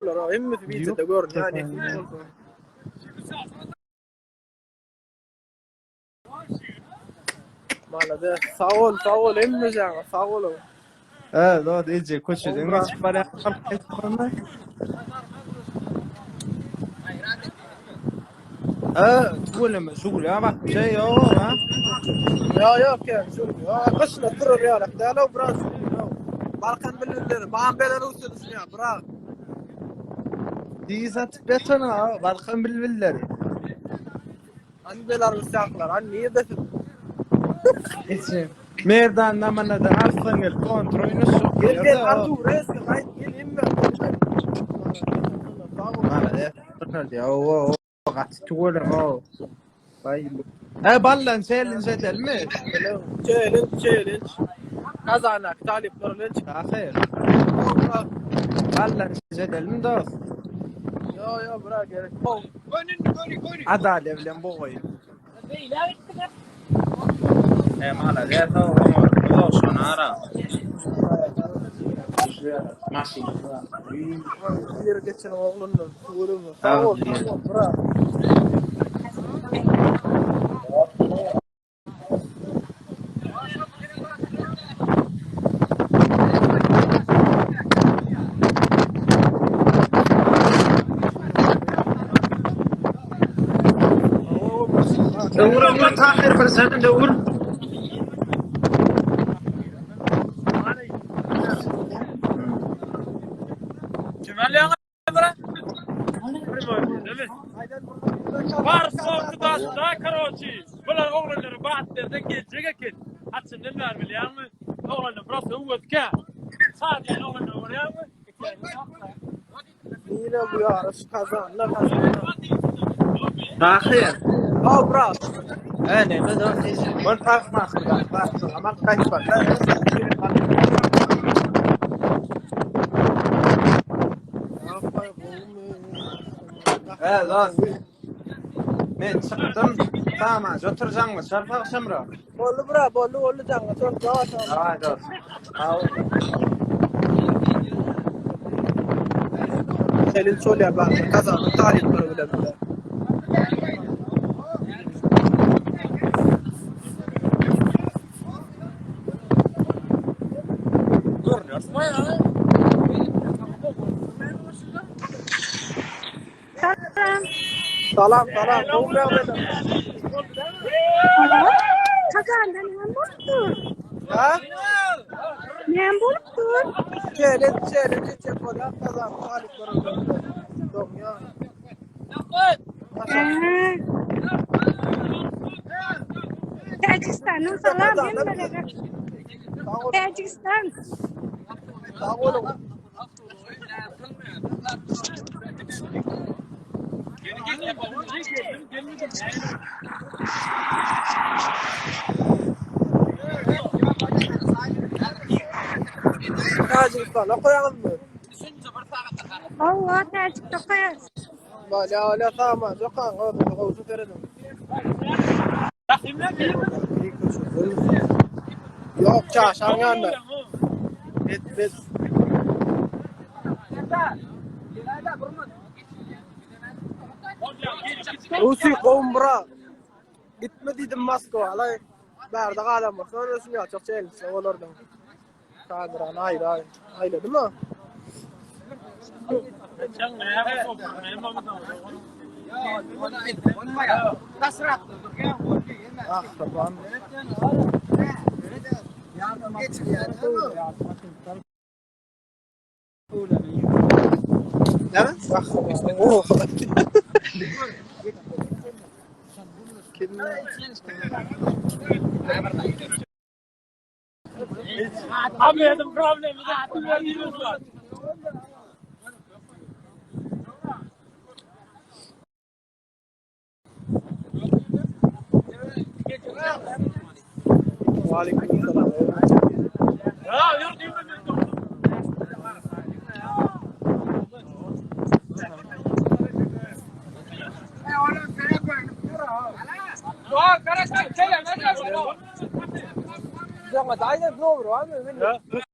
bular, hemmesi wideoda görünýär, nesip bolsa. Malades, sag bol, sag bol hemmejaňa, sag boluň. He, dost, eje köçeden geçip barýan halk He, tüweleme, Žigulýa bak, bir şey ýok, ha? Ýok, ýok, ýok, Žigulýa. Gyşyna durar ýarak däl, o biraz Žigulýa. Balkan bilbilleri, maňa Belarusýa düşünýär, brat. Diý satyp ýatan, ha, Balkan bilbilleri. Hany belarusýakylar, hany nirde siz? Eje, Merdan namanadan arslan gelip kontr oýnaşjak. Gel gel Artur, reska gaýt gel hemme. Malades, ya o gaty tüweleme o. Baý. E ballan challenge edelmi? Challenge, challenge. Kazanak talyplar bilen çyk. Ahyr. Ballan edelmi dost? Yo yo bura gerek. Adale bilen bogaýyn. E malades o oňa şony ara. Maşyn. Bir geçen oglundan tüweleme. Sag bol, sag bol bura. Öwür öwür Tahyr bir sen de öwür. Kim alýaň bura? Bar sporty daşda karoçi. Bular oglanlara bat berseň geljek eken. Haçandan bäri bilýäňmi? Oglanlar biraz öwezkä. Şadyýan oglanlar görýäňmi? Nire bu ýaryş kazanla kazanla. Tahyr. Ha brat. E neme dost eje. Bol park mahsul bak. Aman kaýtma. E dost. Men çykdym. Tamam, otur jaňla. Çarp agşamra. Boldy bra, boldy, boldy jaňla. Çok sag ol. Daway dost. Sag ol. Challenge bolýar bak. Kazanly talyplar bilen bile. Salam. Salam, salam. Gowy ýagdaýlar. Kazanda näme bolupdyr? Ha? Näme bolupdyr? Challenge, challenge etjek bolýar kazanly talyplar bilen bile. Doňýar. Täjigistandan salam hemmelere. Täjigistan. Sag boluň. Täjigistan okaýaňyzmy? Hawa, Täjikde okaýarys. Bolýa, bolýa, sag boluň. Okaň, özüňize gowja serediň. Ýok, çaşaň ýanynda. Bet, bet. Rusi gowum bura. Gitme diýdim Moskwa, alay. Bärde galan bolsa, özüm ýa çok çeýilse bolardyň. Kamerany aýra, aýladymy? Ah, taban. Näme? Ah, oh. Kim? Abi problemi de pul verdiğimiz var. Waleýkim salam. Ya yürü diyorum. Jaňa daýza dobro, a men.